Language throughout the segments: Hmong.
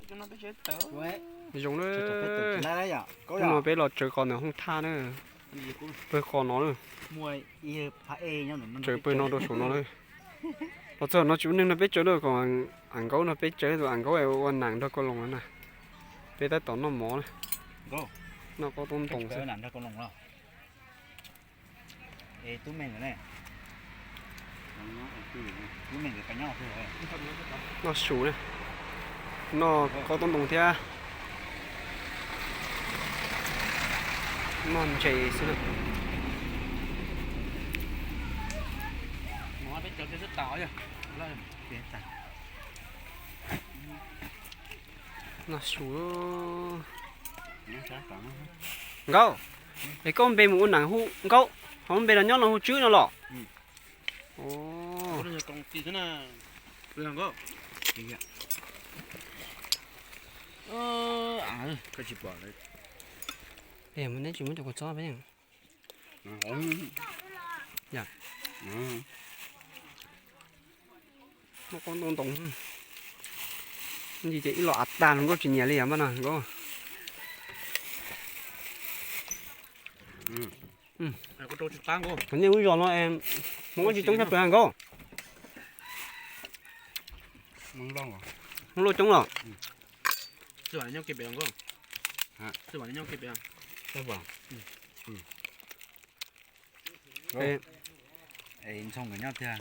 Zoo na, hnub no peb los tsawv qos ntawm Hooj Thaj na, pawg qos no na, tsawv pawg no rau saum no na. Los txog no tsis ua neeg no peb tsawv lawm, kom Am Nkaub no peb tsawv tus Am Nkaub ua nas nrog Kau Loos na. Peb tab tom noj mov na, noj qaub toob ntoos xwb. Noj su na, noj qaub toob ntoos thiab noj ntses xwb na. Noj su. Nkauj, es koj npe mus ua neeg hu Nkauj, ho npe los nyob no hu Tswb no los? Neb tsis muab cov kua txob peb. Noj qaub ntoo ntoos, ces ib los av tag los Nkauj tsis nyiam li os mas no Nkauj. Qhov nej lub zos no es Hmoob tsis coob tshaj plaws Nkauj? Hmoob Lauj coob los? Ntxhoo nkawd nyob tiag.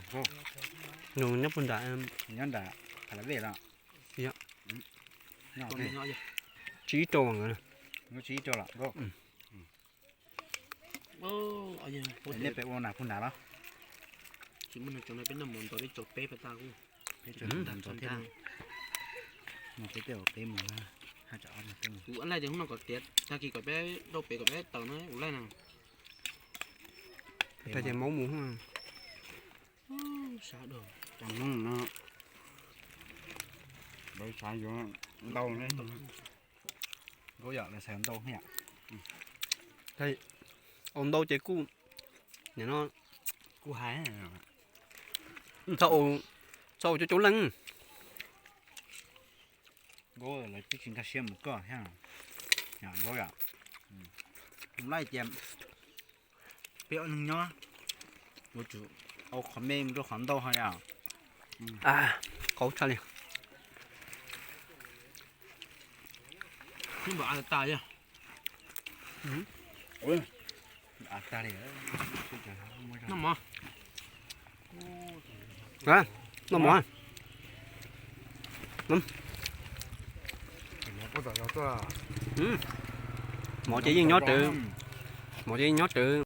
Nws nyob puag nram, nyob nram Pha La Vej los? Tsis ib rau nkawd. Tsis ib rau los? Nej pem ua nas puag nram los? Tsis muaj neeg tso no peb noj mov ntxov peb tso peb pas tag kuj. Peb tso ntxov thiab. No peb peb ua peb mus, haj tsam ob no peb mus. Kuv laij tias hnub no kom tiav tag kis kom peb dauj pem kom peb tawm no ua laij no. Tag ces maub mus. Xav dua. Cov Hmoob no lawv xav yuav ntau ne. Nkauj yom, lawv xav ntau thiab. Ua ntau ces kuj, nim no kuj hais, txhob ua, txhob ua coob coob leej. Nkauj lawv twb tsis nkag siab mus koj thiab. Nkauj yom, laij tias peb ob neeg nyob, yuav tsum ua qhov me mus rau qhov ntau ho yom. Qauv tshaj li. Noj mov. Noj mov. Mov ces yeej nyob rawv, mov ces yeej nyob rawv.